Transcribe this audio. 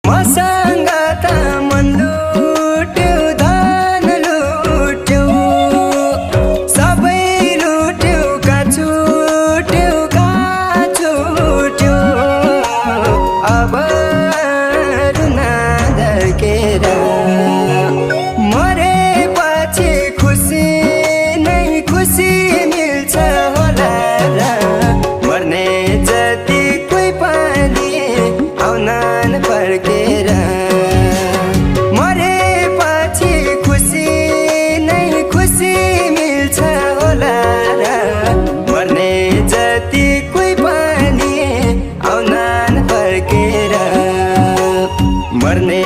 मसँग त मन लुट्यो धन लुट्यो सबै लुट्यो का छुट्यो अब रुना धर्केर मरेपछि खुसी नै खुसी मिल्छ होला र मर्ने जति कोही पनि आउनान् फर्केर मरेपछि खुसी नै खुसी मिल्छ होला र मर्ने जति कोही पनि आउनान् फर्केर मर्ने